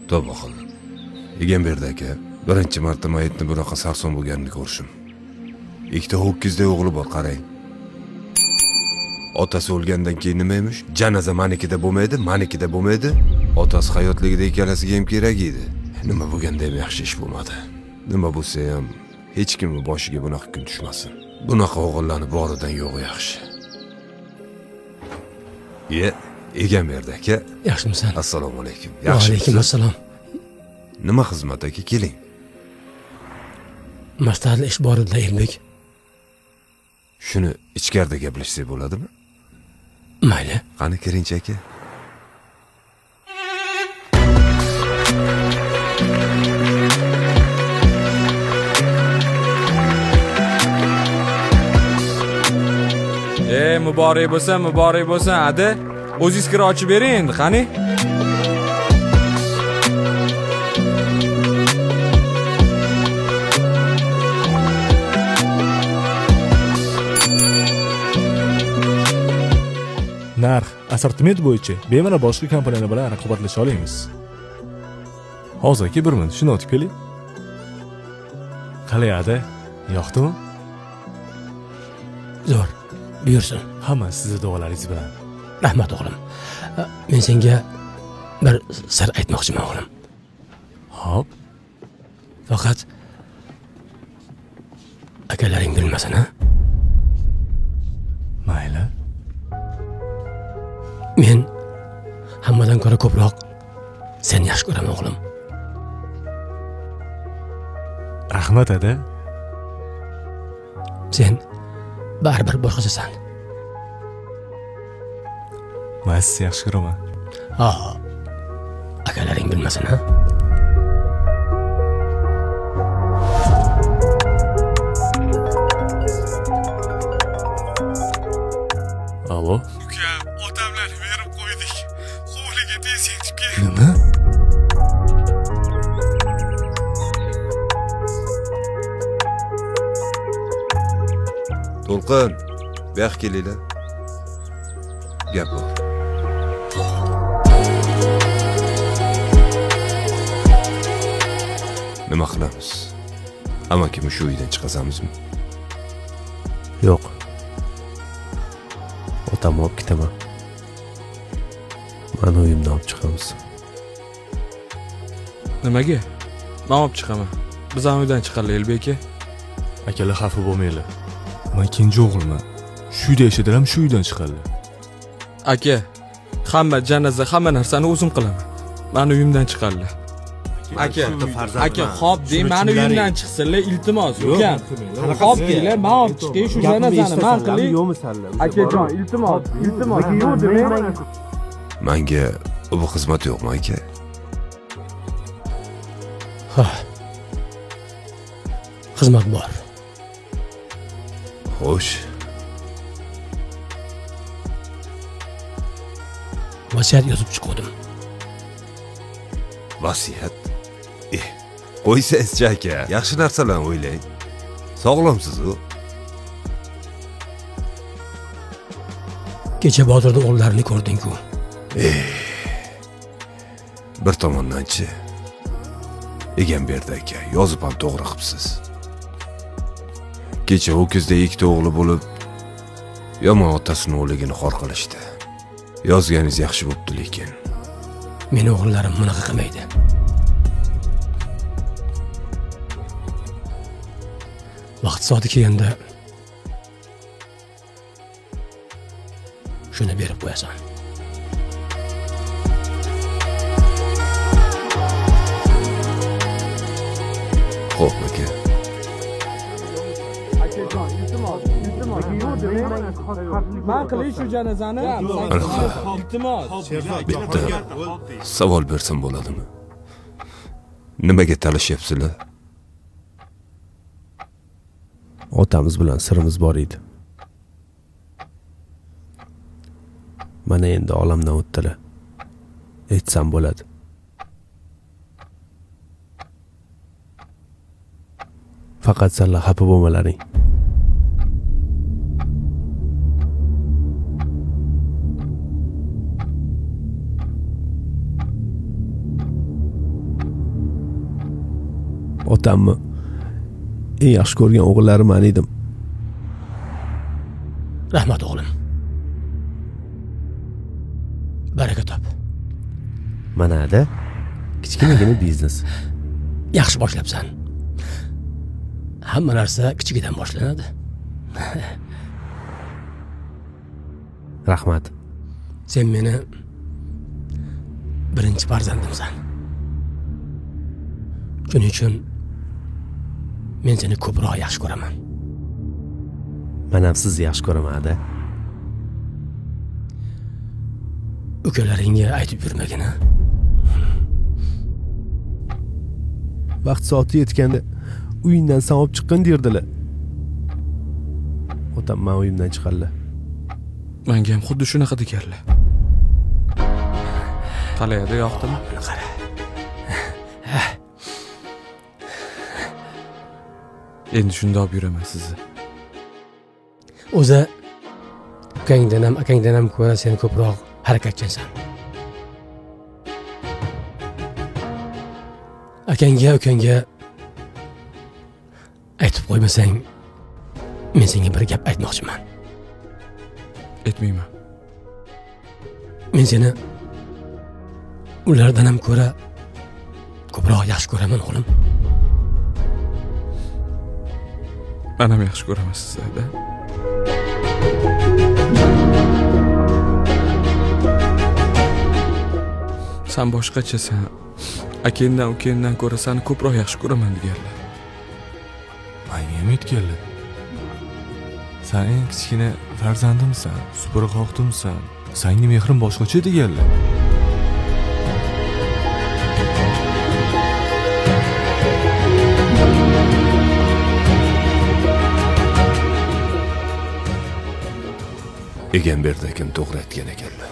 Tavba qildim. Egamberdi aka, birinchi marta mayitni bunaqa sarson bo'lganini ko'rishim. Ikkita ho'kizday o'g'li bor, qarang. Otasi o'lgandan keyin nima emish? Janaza manikida bo'lmaydi, manikida bo'lmaydi. Otasi hayotligida ikkalasiga ham kerak edi. Nima bo'lganda ham yaxshi ish bo'lmadi. Nima bo'lsa ham hech kimning boshiga bunaqa kun tushmasin. Bunaqa o'g'illarni boridan yo'g'i yaxshi. Ye, Egamberdi aka. Yaxshimisan? Assalomu alaykum. Va alaykum assalom. Nima xizmat aka, keling. Maslahatli ish bor edi, Elbek. Shuni ichkarida gaplashsak bo'ladimi? Mayli. Qani kiringchi aka. E, muborak bo'lsin, muborak bo'lsin, adi. O'zingiz kira ochib bering endi, qani? Narx, assortiment bo'yicha bemalol boshqa kompaniyalar bilan raqobatlasha olamiz. Hozir aka, bir minut, shuni o'tib keling. Qalay ada? Yoqdimi? Zo'r. Buyursin. Hamma sizni duolaringiz bilan. Rahmat o'g'lim. Men senga bir sir aytmoqchiman o'g'lim. Xo'p. Faqat akalaring bilmasin, ha? Mayli. Men hammadan ko'ra ko'proq seni yaxshi ko'raman o'g'lim. Rahmat ada. Sen baribir boshqachasan. Men sizni yaxshi ko'raman. Ha. Akalaring bilmasin, ha? Alo. Ukam, otamlarni berib qo'ydik. Hovliga tez yetib kel. Nima? To'lqin, bu yoqqa kelinglar. Gap bor. Nima qilamiz? Amakimni shu uydan chiqazamizmi? Yo'q. Otamni olib ketaman. Mani uyimdan olib chiqamiz. Nimaga? Men olib chiqaman. Biz ham uydan chiqarli, Elbek aka. Akalar, xafa bo'lmanglar. Men kenja o'g'ilman. Shu uyda yashadilar, shu uydan chiqadilar. Aka, hamma janaza, hamma narsani o'zim qilaman. Mani uyimdan chiqarlar. Aka, aka, xo'p deng, mani uyimdan chiqsinlar, iltimos, ukam. Xo'p denglar, men olib chiqay shu janazani, men qilay. Akajon, iltimos, iltimos, yo'q demang. Menga bu xizmat yo'qmi aka? Ha. Xizmat bor. Xo'sh. Vasiyat yozib chiqdim. Vasiyat? Qo'ysangizchi aka, yaxshi narsalarni o'ylang. Sog'lomsiz-u. Kecha bozorda o'g'illarini ko'rding-ku. Bir tomondanchi, Egamberdi aka, yozib ham to'g'ri qilibsiz. Kecha ho'kizda ikkita o'g'li bo'lib, yomon otasini o'ligini xor qilishdi. Yozganingiz yaxshi bo'pti lekin. Meni o'g'illarim bunaqa qilmaydi. Vaqt soati kelganda shuni berib qo'yasan. Xo'p aka. Akajon, iltimos, iltimos, yo'q demang. Men qilay shu janazani. Iltimos. Bitta savol bersam bo'ladimi? Nimaga talashyapsizlar? Otamiz bilan sirimiz bor edi. Mana endi olamdan o'tdilar. Aytsam bo'ladi. Faqat sizlar xafa bo'lmalaring. Otamni eng yaxshi ko'rgan o'g'illari man edim. Rahmat o'g'lim. Baraka top. Mana-da, kichkinagina biznes. Yaxshi boshlabsan. Hamma narsa kichigidan boshlanadi. Rahmat. Sen meni birinchi farzandimsan. Shuning uchun men seni ko'proq yaxshi ko'raman. Men ham sizni yaxshi ko'raman, ada. Ukalaringga aytib yurmagin, a? Vaqt soati yetganda uyingdan san olib chiqqin derdilar. Otam men uyimdan chiqarlar. Menga ham xuddi shunaqa deganlar. Qalay edi, yoqdimi? Buni qara. Endi shunda olib yuraman sizni. O'zi ukangdan ham, akangdan ham ko'ra sen ko'proq harakatchansan. Akangga, ukangga aytib qo'ymasang, men senga bir gap aytmoqchiman. Aytmayman. Men seni ulardan ham ko'ra ko'proq yaxshi ko'raman, o'g'lim. Men ham yaxshi ko'raman sizni, ada. Sen boshqachasan. Akangdan, ukangdan ko'ra seni ko'proq yaxshi ko'raman deganlar. Menga ham aytganlar. Sen eng kichkina farzandimsan, supurg'oqtimsan. Senga mehrim boshqacha deganlar. Egamberdi akam to'g'ri aytgan ekanlar.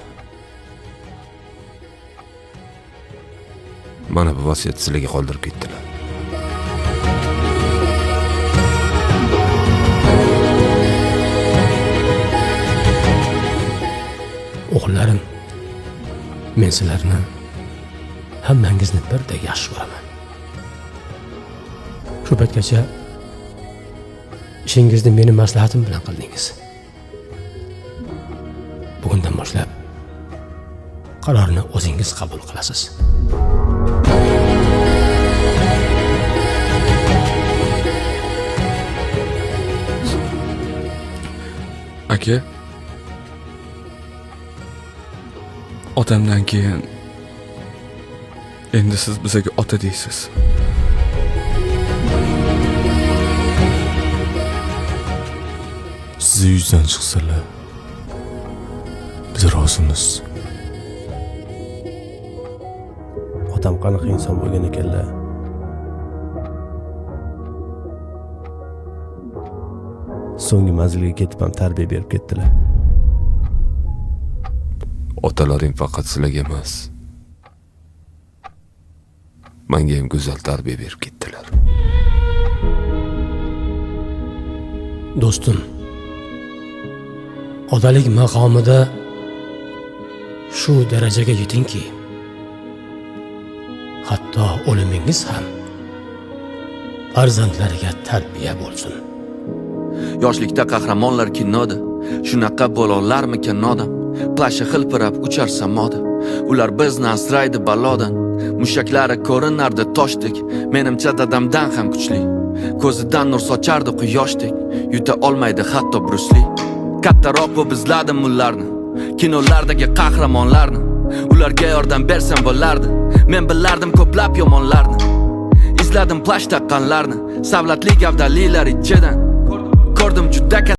Mana bu vasiyat sizlarga qoldirib ketdilar. O'g'illarim, men sizlarni hammangizni birdek yaxshi ko'raman. Shu paytgacha ishingizni meni maslahatim bilan qildingiz. Bugundan boshlab qarorni o'zingiz qabul qilasiz. Aka, otamdan keyin endi siz bizga ota deysiz. Sizni yuzdan chiqsalar, biz rozimiz. Otam qanaqa inson bo'lgan ekanlar? So'nggi manzilga ketib ham tarbiya berib ketdilar. Otalaring faqat sizlarga emas, menga ham go'zal tarbiya berib ketdilar. Do'stim, otalik maqomida shu darajaga yetingki, hatto o'limingiz ham farzandlarga tarbiya bo'lsin. Yoshlikda qahramonlar kinoda, shunaqa bo'lolarmikan odam? Plashi xilpirab uchar samoda. Ular bizni asraydi balodan. Mushaklari ko'rinardi toshdek, menimcha dadamdan ham kuchli. Ko'zidan nur sochardi quyoshdek, yuta olmaydi hatto Bruce Lee. Kattaroq bo'lib izladim ularni, kinolardagi qahramonlarni. Ularga yordam bersam bo'lardi, men bilardim ko'plab yomonlarni. Izladim plash taqqanlarni, savlatli gavdalilar ichidan. Ko'rdim juda